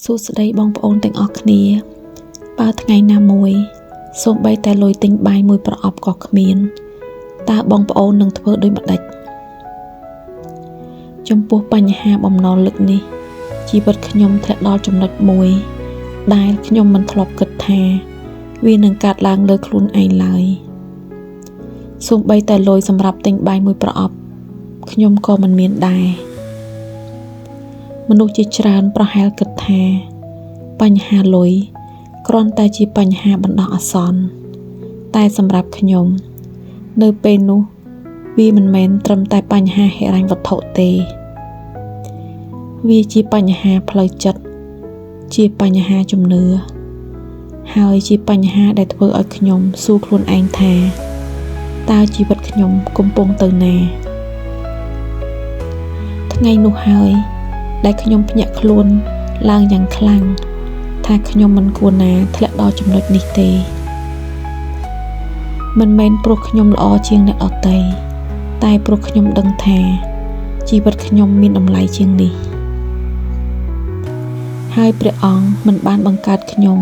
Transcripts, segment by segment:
សួស្តីបងប្អូនទាំងអស់គ្នាបើថ្ងៃណាមួយសូម្បីតែលុយទិញបាយមួយប្រអប់ក៏គ្មានតើបងប្អូននឹងធ្វើដូចម្តេចចំពោះបញ្ហាបំណុលលើកនេះជីវិតខ្ញុំធ្លាក់ដល់ចំណុចមួយដែលខ្ញុំមិនធ្លាប់គិតថាវានឹងកើតឡើងលើខ្លួនឯងឡើយសូម្បីតែលុយសម្រាប់ទិញបាយមួយប្រអប់ខ្ញុំក៏មិនមានដែរមនុស្សជាច្រើនប្រហែលគិតថាបញ្ហាលុយគ្រាន់តែជាបញ្ហាបណ្ដោះអាសន្នតែសម្រាប់ខ្ញុំនៅពេលនោះវាមិនមែនត្រឹមតែបញ្ហាហិរញ្ញវត្ថុទេវាជាបញ្ហាផ្លូវចិត្តជាបញ្ហាជំនឿហើយជាបញ្ហាដែលធ្វើឲ្យខ្ញុំសួរខ្លួនឯងថាតើជីវិតខ្ញុំកំពុងទៅណាថ្ងៃនោះហើយដែលខ្ញុំភ្ញាក់ខ្លួនឡើងយ៉ាងខ្លាំងថាខ្ញុំមិនគួរណាធ្លាក់ដល់ចំណុចនេះទេមិនមែនព្រោះខ្ញុំល្អជាងអ្នកដទៃតែព្រោះខ្ញុំដឹងថាជីវិតខ្ញុំមានតម្លៃជាងនេះហើយព្រះអង្គមិនបានបង្កើតខ្ញុំ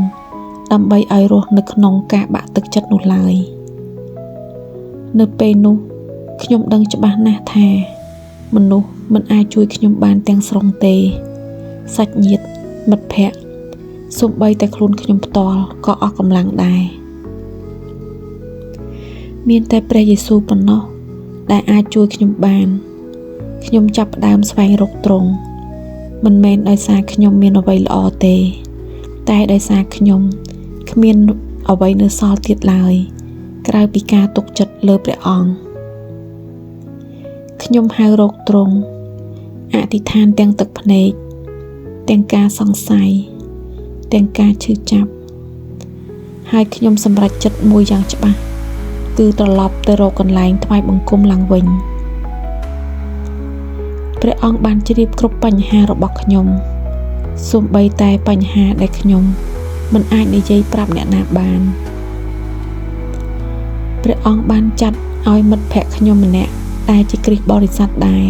ដើម្បីឲ្យរស់នៅក្នុងការបាក់ទឹកចិត្តនោះឡើយនៅពេលនោះខ្ញុំដឹងច្បាស់ណាស់ថាមនុស្សមិនអាចជួយខ្ញុំបានទាំងស្រុងទេសាច់ញាតិមិត្តភក្តិសូម្បីតែខ្លួនខ្ញុំផ្ទាល់ក៏អស់កម្លាំងដែរមានតែព្រះយេស៊ូវប៉ុណ្ណោះដែលអាចជួយខ្ញុំបានខ្ញុំចាប់ផ្ដើមស្វែងរកទ្រង់មិនមែនដោយសារខ្ញុំមានអ្វីល្អទេតែដោយសារខ្ញុំគ្មានអ្វីនៅសល់ទៀតឡើយក្រៅពីការទុកចិត្តលើព្រះអង្គខ្ញុំហៅរកទ្រង់អធិដ្ឋានទាំងទឹកភ្នែកទាំងការសង្ស័យទាំងការឈឺចាប់ហើយខ្ញុំសម្រេចចិត្តមួយយ៉ាងច្បាស់គឺត្រឡប់ទៅរកកន្លែងថ្វាយបង្គំឡើងវិញព្រះអង្គបានជ្រាបគ្រប់បញ្ហារបស់ខ្ញុំសូម្បីតែបញ្ហាដែលខ្ញុំមិនអាចនិយាយប្រាប់អ្នកណាបានព្រះអង្គបានចាត់ឲ្យមិត្តភក្តិខ្ញុំម្នាក់ដែលជាគ្រិស្តបរិស័ទដែរ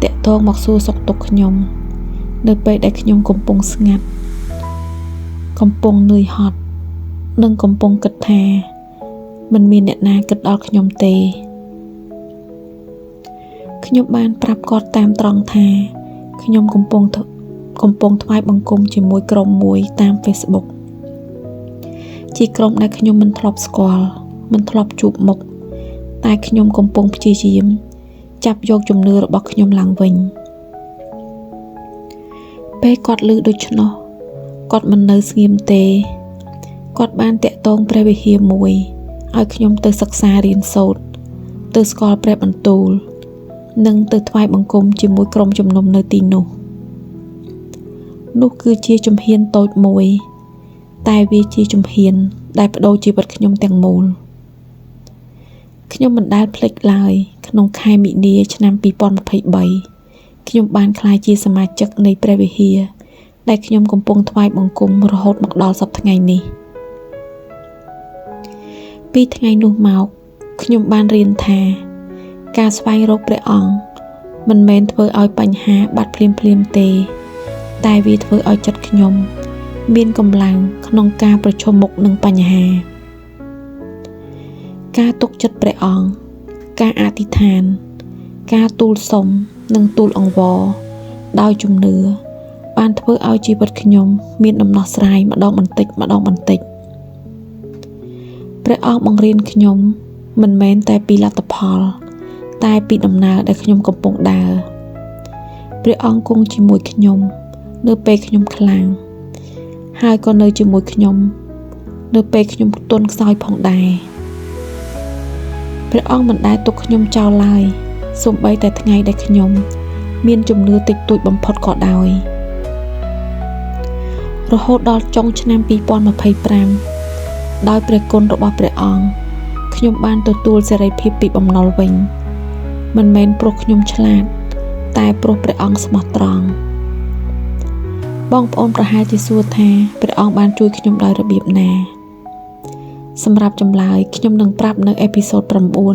តាក់ទងមកសួរសុខទុក្ខខ្ញុំនៅពេលដែលខ្ញុំកំពុងស្ងាត់កំពុងនឿយហត់និងកំពុងគិតថាមិនមានអ្នកណាគិតដល់ខ្ញុំទេខ្ញុំបានប្រាប់គាត់តាមត្រង់ថាខ្ញុំកំពុងថ្វាយបង្គំជាមួយក្រុមមួយតាម Facebook ជាក្រុមដែលខ្ញុំមិនធ្លាប់ស្គាល់មិនធ្លាប់ជួបមុខតែខ្ញុំកំពុងព្យាយាមចាប់យកជំនឿរបស់ខ្ញុំឡើងវិញពេលគាត់ឮដូច្នោះគាត់មិននៅស្ងៀមទេគាត់បានតាក់ទងព្រះវិហារមួយឲ្យខ្ញុំទៅសិក្សារៀនសូត្រទៅស្គាល់ព្រះបន្ទូលនិងទៅថ្វាយបង្គំជាមួយក្រុមជំនុំនៅទីនោះនោះគឺជាជំហានតូចមួយតែវាជាជំហានដែលប្ដូរជីវិតខ្ញុំទាំងមូលខ្ញុំមិនដែលភ្លេចឡើយក្នុងខែមីនាឆ្នាំ2023ខ្ញុំបានក្លាយជាសមាជិកនៃព្រះវិហារដែលខ្ញុំកំពុងថ្វាយបង្គំរហូតមកដល់សប្តាហ៍ថ្ងៃនេះពីថ្ងៃនោះមកខ្ញុំបានរៀនថាការស្វែងរកព្រះអង្គមិនមែនធ្វើឲ្យបញ្ហាបាត់ភ្លាមៗទេតែវាធ្វើឲ្យចិត្តខ្ញុំមានកម្លាំងក្នុងការប្រឈមមុខនឹងបញ្ហាការទុកចិត្តព្រះអង្គការអធិដ្ឋានការទូលសុំនិងទូលអង្វរដោយជំនឿបានធ្វើឲ្យជីវិតខ្ញុំមានដំណោះស្រាយម្ដងបន្តិចម្ដងបន្តិចព្រះអង្គបង្រៀនខ្ញុំមិនមែនតែពីលទ្ធផលតែពីដំណើរដែលខ្ញុំកំពុងដើរព្រះអង្គគង់ជាមួយខ្ញុំនៅពេលខ្ញុំខ្លាំងហើយក៏នៅជាមួយខ្ញុំនៅពេលខ្ញុំទន់ខ្សោយផងដែរព្រះអង្គមិនដែលទុកខ្ញុំចោលឡើយសូម្បីតែថ្ងៃដែលខ្ញុំមានជំនឿតិចតួចបំផុតក៏ដោយរហូតដល់ចុងឆ្នាំ2025ដោយព្រះគុណរបស់ព្រះអង្គខ្ញុំបានទទួលសេរីភាពពីបំណុលវិញមិនមែនព្រោះខ្ញុំឆ្លាតតែព្រោះព្រះអង្គស្មោះត្រង់បងប្អូនប្រហែលជាសួរថាព្រះអង្គបានជួយខ្ញុំដោយរបៀបណាសម្រាប់ចម្លើយខ្ញុំនឹងប្រាប់នៅអេពីសូត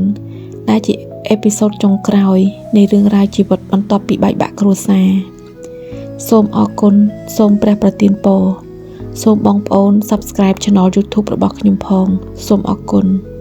9ដែលជាអេពីសូតចុងក្រោយនៃរឿងរ៉ាវជីវិតបន្ទាប់ពីបែកបាក់គ្រួសារ សូមអរគុណសូមព្រះប្រទានពរសូមបងប្អូន Subscribe Channel YouTube របស់ខ្ញុំផងសូមអរគុណ។